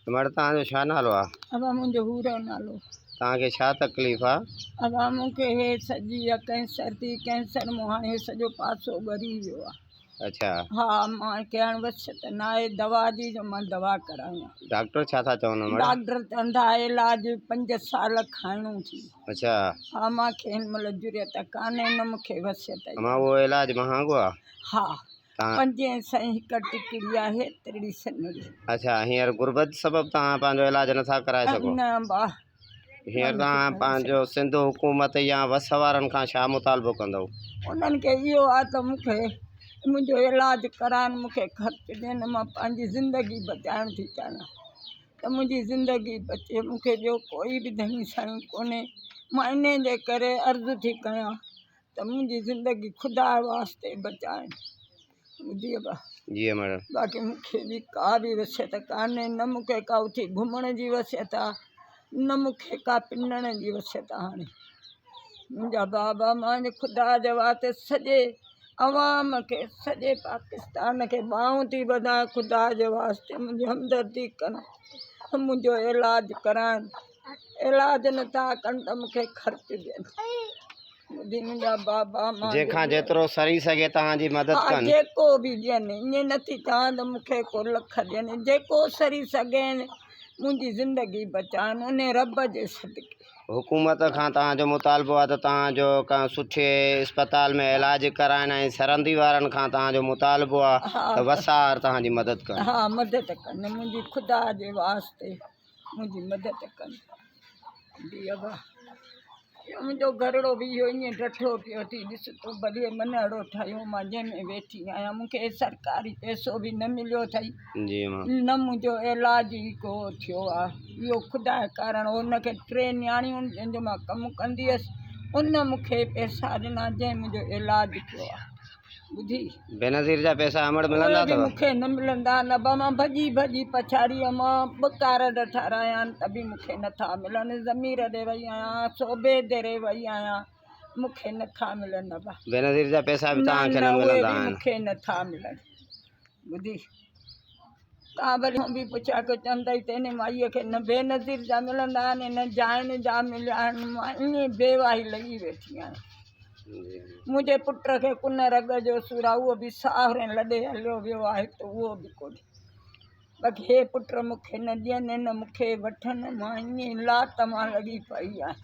امڙ توهان جو ڇا نالو آ؟ ابا منهنجو حورو نالو. توهان کي ڇا تڪليف آ؟ ابا مون کي هي سڄي آ ڪينسر ٿي ڪينسر مون هاڻي هي سڄو پاسو ڳري ويو آ. اڇا. ها مان کي هاڻي وسعت ناهي دوا جي جو مان دوا ڪرايان. ڊاڪٽر ڇا ٿا چون امڙ؟ ڊاڪٽر چون ٿا علاج 5 سال کائڻو ٿي. اڇا. ها مان کي هن مهل جرئت ڪانهي نه مون کي وسعت. امان اهو علاج مهانگو آ؟ ها. پنجين سئين هڪ ٽڪڙي آهي ترڙي سنهڙي. اڇا هينئر غربت سبب توهان پنهنجو علاج نٿا ڪرائي سگهو؟ نه با. هينئر توهان پنهنجو سنڌ حڪومت يا وس وارن کان ڇا مطالبو ڪندؤ؟ انهن کي اهو آهي ته مون کي منهنجو علاج ڪرائن مون کي خرچ ڏين مان پنهنجي زندگي بچائڻ ٿي چاهيان ته منهنجي زندگي بچي مون کي ٻيو ڪوئي به ڌڻي سائين ڪونهي مان انهي جي ڪري عرض ٿي ڪيان ته منهنجي زندگي خدا واسطي بچائين ٻڌي ابا. جي امڙ. باقي مون کي ٻي ڪا به وصيت ڪانهي نه مون کي ڪا اٿي گهمڻ جي وصيت آ نه مون کي ڪا پنڻ جي وصيت آ هاڻي منهنجا بابا مان خدا جي واسطي سڄي عوام کي سڄي پاڪستان کي ٻانهون ٿي ٻڌان خدا جي واسطي منهنجي همدردي ڪن منهنجو علاج ڪرائن علاج نٿا ڪن ته مون کي خرچ ڏين. ٻڌي منهنجا بابا مان جنهن کان جيترو سري سگهي توهان جي مدد ها ڪن. جيڪو به ڏين ائين نٿي چوان ته مون کي ڪو لک ڏين جيڪو سري سگهين منهنجي زندگي بچائن انهي رب جي صدقي. حڪومت کان توهان جو مطالبو آهي ته توهان جو ڪنهن سٺي اسپتال ۾ علاج ڪرائن ۽ سرندي وارن کان توهان جو مطالبو آهي ته وس آهر توهان جي مدد ڪن. ها مدد ڪن منهنجي خدا جي واسطي. منهنجي مدد ڪن جي ابا اهو منهنجو گهرڙو به اهو ائين ڊٺو پيو ٿي ڏس تون ڀلي منهڙو ٺاهيو مان جنهن ۾ ويٺي آهيان مون کي سرڪاري پئسو به نه مليو اٿئي نه منهنجو علاج ئي ڪو ٿيو آهي اهو خدا جي ڪارڻ هن کي ٽي نياڻيون آهن جنهن جو مان ڪم ڪندي هئس ان مون کي پئسا ڏنا جنهن منهنجو علاج ٿيو آهي ٻڌي. بينظير جا پئسا امڙ ملندا اهي به اٿو؟ مون کي نه ملندا نه ابا مان ڀڄي ڀڄي پڇاڙيء مان ٻه ڪارڊ ٺارايا آهن ته به مون کي نٿا ملن ضمير ڏي وئي آهيان صوبي ڏي وئي آهيان مون کي نٿا ملن ابا. بينظير جا پئسا به نه توهان کي نه نه اهي ملندا به آهن. مون کي نٿا ملن ٻڌي. توهان ڀلي هون به پڇا ڪيو چوندئي ته ان مائيء کي نه بينظير جا ملندا آهن نه جاين جا مليا آهن مان ائين بيواهي لڳي ويٺي آهيان. منهنجي پٽ کي ڪن رڳ جو سور آهي اهو به ساهرين لڏي هليو ويو آهي ته اهو به ڪونهي باقي هي پٽ مون کي نه ڏين نه مون کي وٺن مان ائين لات مان لڳي پئي آهيان.